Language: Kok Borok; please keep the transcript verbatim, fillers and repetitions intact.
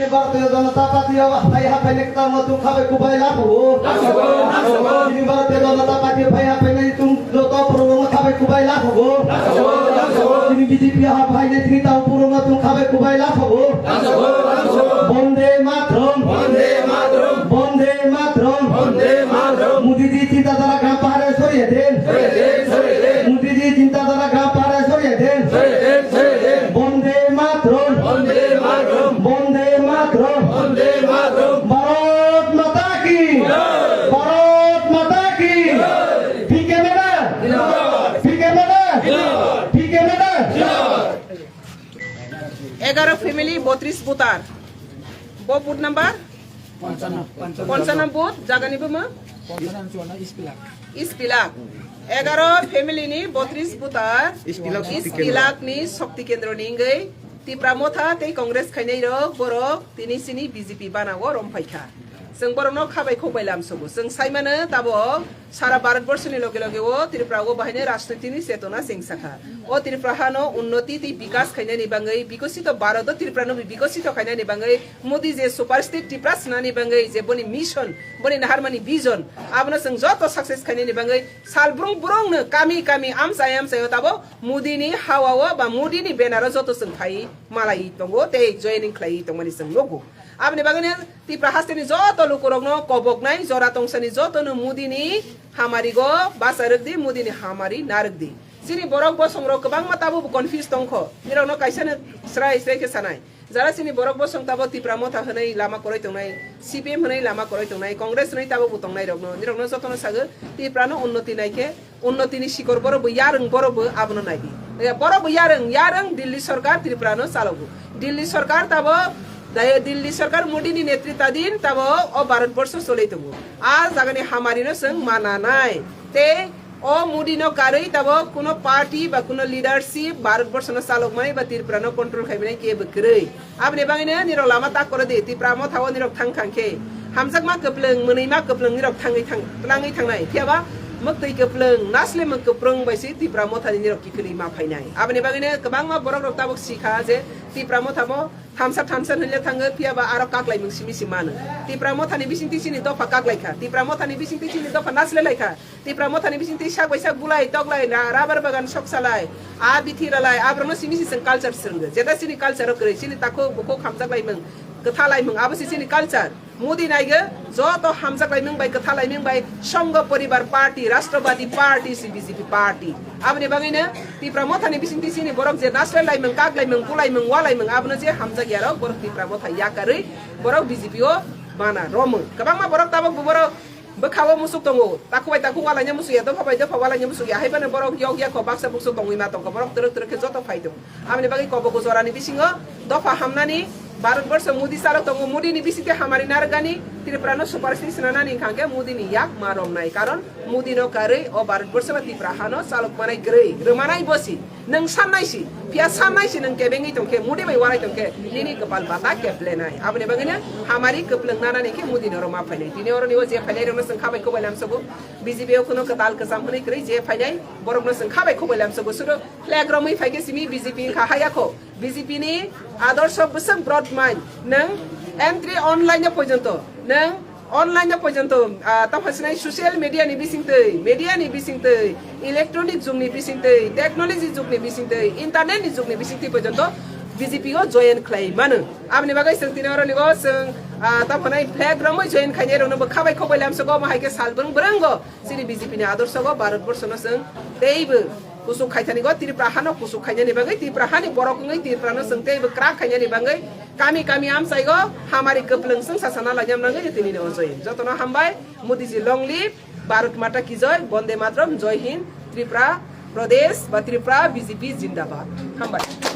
Bharatiya Janata Party o phai haphainai kwtal no chwng khabai kubai laphugo. Chini Bharatiya Janata Party phai haphainai chwng joto borok no khabai kubai laphugo. Chini B J P haphainai chini tang borok no chwng khabai kubai laphugo. Bonde Mataram. Bonde Mataram. Bonde Mataram. Bonde Mataram. Modi ji chinta dhara gram pahare soriye din. Soriye din, soriye din. Modi ji chinta dhara gram pahare soriye din. Soriye din, soriye din. Bonde Mataram. Bonde Mataram. Bonde Mataram. Bonde Mataram. Bharat Mata ki. Jai. Bharat Mata ki. Jai. P K mera. Jindabad. P K mera. Jindabad. P K mera. Jindabad. Egaroh family, botris voter. Bo booth number? Ponchanno. Ponchanno booth, jagani buma? Ponchanno, East Pilak. East Pilak. Egaroh family ni botris voter. East Pilak Shakti Kendra. East Pilak ni Shakti Kendra ni wngwi Tipra Motha tei Congress khainai rok borok tini sini B J P bana o rom phaikha. Chwng borokno khabai khokbai lamsogo. Chwng saimano tabok sara Bharat borso ni loge loge o Tripura o bahaino rajniti ni chetona chengsa kha. O Tripura hano unnoti tei bikas khainani bangwi, bikosito Bharat o Tripura no bikosito khainani bangwi Modi je super state Tripura swnani bangwi je boni mission, boni naharmani vision, abono chwng joto success khainani bangwi sal brung brung no kami kami amchai amchai o tabok Modi ni hawa o ba Modi ni banner o joto chwng phai malai tongo tei joining khlai tongmani chwng nugo. Aboni bagwino Tipra hasteni joto lukurokno koboknai jora tongsani jotono Modi ni hamari go basa rwkdi, Modi ni hamari narwkdi. Chini borok bosongrok kwbangma tabukbo confuse tongkho. Nirokno kaisano srai srai khe sanai. Jara chini borok bosong tabo Tipra Motha hwnwi lama kwrwi tongnai, C P M hwnwi lama kwrwi tongnai, Congress hwnwi tabukbo tongnairokno, nirokno jotono sago Tiprano unnoti naikhe, unnotini sikor borok bo yarwng, borok bo abono naidi. Borok bo yarwng, yarwng Delhi sorkar Tripura no chalogo. Delhi sorkar tabo, dai-, Delhi sorkar Modi ni netritadin tabo o Bharat borsho choloi tongo. A jagani hamari no chwng mana nai. Tei o Modi no karwi tabo kuno party ba kuno leadership Bharat borsho no chalokmani ba Tripura no control khaimani kebo kwrwi. Aboni bagwino nirok lama tak koro di, Tipra Motha o nirok thang thang khe. Hamjakma kwplwng, mwnwima kwplwng nirok thangwi thang-, twlangwi thangnai. Phiyaba mwktwi kwplwng, nasle mwk kwprwng bai se Tipra Motha ni nirok kiphilwi ma phainai. Aboni bagwino kwbangma borok rok tabuk sikha je Tipra Motha mo thamsa thamsa hwnle thango, phiyaba aro kaklaimung simi si mano. Tipra Motha ni bisingtwi chini dopha kaklaikha. Tipra Motha ni bisingtwi chini dopha nasle laikha. Tipra Motha ni bisingtwi sak bai sak bulai, toklai, ra-, rubber bagan soksalai, a bithi ralai, aborokno simi si chwng culture swrwngwi. Jeta chini culture o kwrwi, chini takhuk bukhuk hamjak laimung, kwtha laimung, abo se chini culture. Modi naigo joto hamjak laimung bai, kwtha laimung bai, Sangho Poribar Party, Rashtrabadi Party se B J P party. Aboni bagwino Tipra Motha ni bisingtwi chini borok je nasle laimung, kak laimung, bu laimung, wa laimung, abono je hamjak yarok borok Tipra Motha yakarwi borok B J P o bana romung. Kwbangma borok tabuk bo borok bwkha o musuk tongo, takhuk bai takhuk walaina musuk ya, dopha bai dopha walaina musuk ya, hai phano borok yok ya kho, baksa buksu tongwi ma tongkha, borok twrwk twrwk khe joto phai tongo. Aboni bagwi kobogo jorani bisingo dopha hamnani Bharat borsho Modi salo tongo, Modi ni bisingtwi hamari narwkgani, Tripura no super state swnanani wngkha khe Modi ni yak ma romnai, karon Modi no karwi o Bharat borsho ba Tripura hano chalok manai kwrwi, rwmanai bosi. Nwng sannai si, phiya sannai si nwng kebengwi tongkhe, mudi bai warai tongkhe, nini kwpal bata keplenai. Aboni bagwino hamari kwplwng nanani khe mudi norok ma phainai. Tini oroni o je phainai rokno chwng khabai khoboi lamsogo. B J P o kuno kwtal kwcham hwnwi kwrwi je phainai, borokno chwng khabai khoboi lamsogo. Sudo flag romwi phaikhe simi B J P wngkha hayakho. B J P ni adorsho bwswk broad mind. Nwng entry online o porjonto nwng online o porjonto, ah, tamo sinai social media ni bisingtwi, media ni bisingtwi, electronic jug ni bisingtwi, technology jug ni bisingtwi, internet ni jug ni bisingtwi porjonto B J P o join khlai mano. Aboni bagwi chwng tini oro nigo chwng, ah, tamo nai flag romwi join khainai rokno bo khabai khoboi lamsogo, omo hai khe sal bwrwng bwrwngo chini B J P ni adorsho go Bharat borsho no chwng teibo kusuk khaithani go, Tripura hano kusuk khainani bagwi, Tripura hani borok wngwi Tripura no chwng teibo kwrak khainani bagwi kami kami amchai go hamari kwplwng chwngsa sana lainam nangwi tini ni o join. Jotono hambai, Modi ji long live, Bharat Mata ki joy, Bonde Mataram, Joy Hind, Tripura Pradesh ba Tripura B J P jindabad. Hambai.